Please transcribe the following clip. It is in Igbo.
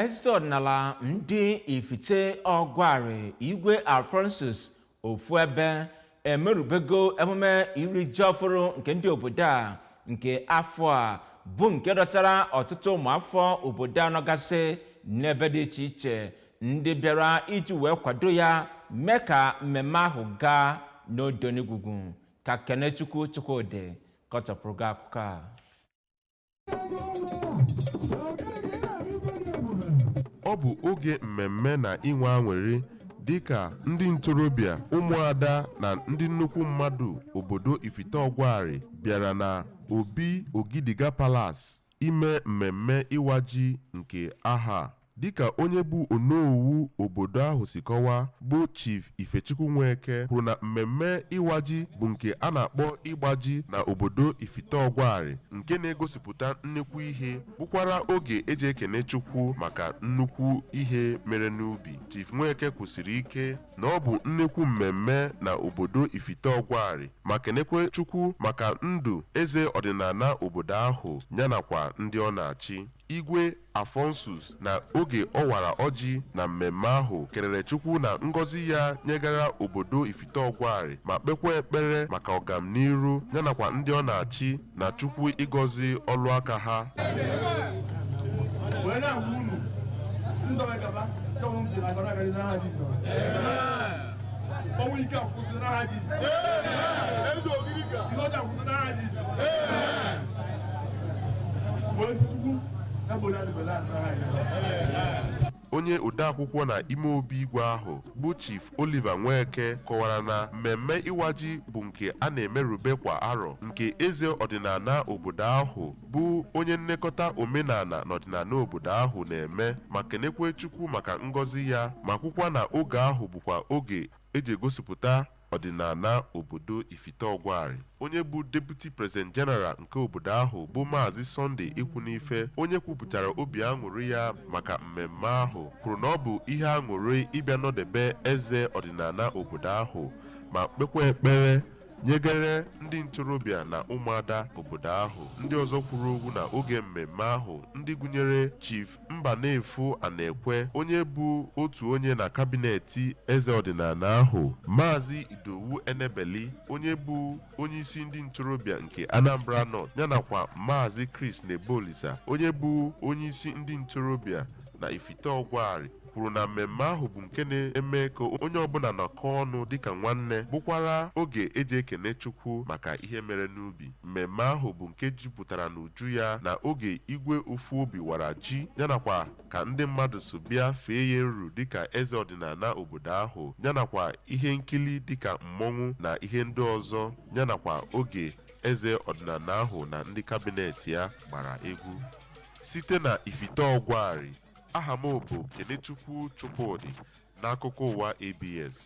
Eze ọdịnala ndị Ifite Ọgwarị, Igwe Alphonsus Ofuebe, emerubego emume iri ji ọfụrụ nke ndị obodo a nke afọ a, bụ nke dọtara ọtụtụ ụmụafọ obodo a nọgasị n'ebe dị iche iche, ndị bịara iji wee kwado ya, mee ka mmemme ahụ gaa n'odonigwugwu. Ka Kenechukwu Chukwudị kọtọpụrụ gị akụkọ a. Ọ bụ oge mmemme na inwe aṅụrị dịka ndị ntorobịa, ụmụada na ndị nnukwu mmadụ obodo Ifite Ọgwarị bịara na Obi Ogidiga Palace ime mmemme ịwa ji nke aha a. Dịka onye bụ Onowu obodo ahụ si kọwaa, bụ Chief Ifechukwu Nweke, kwuru na mmemme ịwa ji bụ nke a na-akpọ ịgba ji na obodo Ifite Ọgwarị, nke na-egosipụta nnukwu ihe, bụkwara oge eji ekene Chukwu maka nnukwu ihe mere n'ubi. Chief Nweke kwusiri ike na ọ bụ nnukwu mmemme na obodo Ifite Ọgwarị, ma kenekwe Chukwu maka ndụ eze ọdịnala obodo ahụ yanakwa ndị ọ na-achị. Igwe Alphonsus, na oge ọ wara ọjị na mmemme ahụ, kelere Chukwu na ngọzi ya nyegara obodo Ifite Ọgwarị, ma kpekwa ekpere maka ọgamniru yanakwa ndị ọ na-achị na Chukwu ịgọzi ọlụ aka ha. Wee na-agwa unu ndị ndọba gaba chọọ ntị na agara agara n'aha Jizọs. Ọnwụ ike akwụsị n'aha Jizọs. Eze Ogiriga, ihe ọjọọ akwụsị n'aha Jizọs. Wee sị Chukwu ya bụ onye adịbela n'aha Jizọs. Onye odeakwụkwọ na ime obi igwe ahụ, bụ Chief Oliver Nweke, kọwara na mmemme ịwa ji bụ nke a na-emerube kwa arọ, nke eze ọdịnala obodo ahụ bụ onye nlekọta omenala na ọdịnala obodo ahụ na-eme, ma kenekwe Chukwu maka ngọzi ya, ma kwukwa na oge ahụ bụkwa oge eji egosipụta ọdịnala obodo Ifite Ọgwarị. Onye bụ Deputy President General nke obodo ahụ, bụ Maazị Sunday Ikwunife, onye kwupụtara obi aṅụrị ya maka mmemme ahụ, kwuru na ọ bụ ihe aṅụrị ịbịa nọdebe eze ọdịnala obodo ahụ, ma kpekwa ekpere nyegere ndị ntorobịa na ụmụada obodo ahụ. Ndị ọzọ kwuru okwu na oge mmemme ahụ, ndị gụnyere Chief Mbanefu Anekwe, onye bụ otu onye na cabinet eze ọdịnala ahụ, Maazị Idowu Enebeli, onye bụ onyeisi ndị ntorobịa nke Anambra North, yanakwa Maazị Chris Nebolisa, onye bụ onyeisi ndị ntorobịa na Ifite Ọgwarị, kwuru na mmemme ahụ bụ nke na-eme ka onye ọbụla nọkọ ọnụ dịka nwanne, bụkwara oge eji ekene Chukwu maka ihe mere n'ubi. Mmemme ahụ bụ nke jupụtara n'uju ya na oge Igwe Ofuobi wara ji, yanakwa ka ndị mmadụ so bịa fee ya nru dịka eze ọdịnala obodo ahụ, yanakwa ihe nkili dịka mmọnwụ na ihe ndị ọzọ, yanakwa oge eze ọdịnala ahụ na ndị cabinet ya gbara egwu. Site na Ifite Ọgwarị, aha m bụ Kenechukwu Chukwudị, n'akụkọ ụwa ABS.